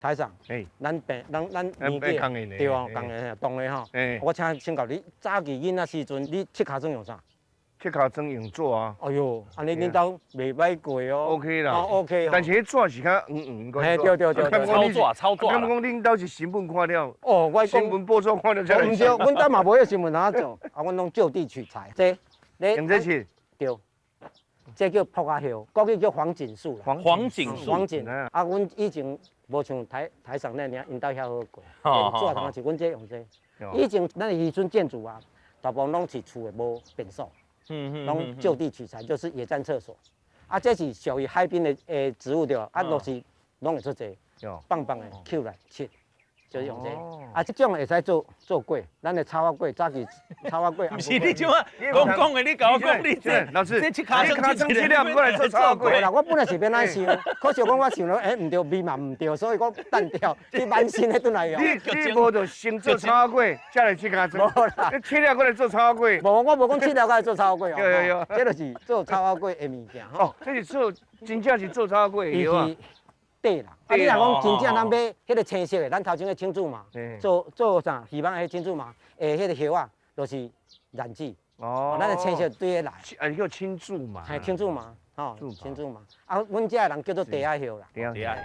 台長，咱病，咱咱年紀對哦，仝的，同的吼。我請請教你，早期囡仔時陣，你切尻川用啥？切尻川用紙啊。哎喲，按呢恁兜袂歹過哦。 OK 啦。哦，OK。但是彼紙是較黃黃個。嘿，對對對對。草紙，草紙。敢講恁兜是新聞看了？哦，我新聞報紙看了才來。毋對，阮兜嘛無彼個新聞通做，啊，阮攏就地取材。這，你用這切。對。這叫朴仔葉，國語叫黃槿樹。黃槿樹。黃槿。啊，阮以前無像台台上那爾，𪜶兜遐好過。紙通是阮這用這。以前咱的漁村建築啊，大部分攏是厝的無便所，攏就地取材，就是野戰廁所。啊，這是屬於海邊的植物對吧？啊，落是攏會出這，棒棒的抾來切。就是用這個。啊，這種會使做做粿，咱的草仔粿，早期草仔粿。毋是你這啊講講的，你共我講你這老師，這切尻川切了過來做草仔粿。無啦，我本來是欲按呢想，可是講我想了，欸，毋對，味嘛毋對，所以我單調去慢心的轉來用。你無就先做草仔粿，才來切尻川。無啦，你切了過來做草仔粿。無，我無講切了過來做草仔粿哦。有有有，這就是做草仔粿的物件吼。這是做真正是做草仔粿的藥啊。對啦，啊你若講真正咱買彼個青色的，咱頭前個青苧麻，做做啥？魚網彼青苧麻，彼個葉仔，就是染劑。哦。咱的青色對彼來。啊，叫青苧麻。嘿，青苧麻，吼，青苧麻。啊，阮遮的人叫做地仔葉啦。地仔葉。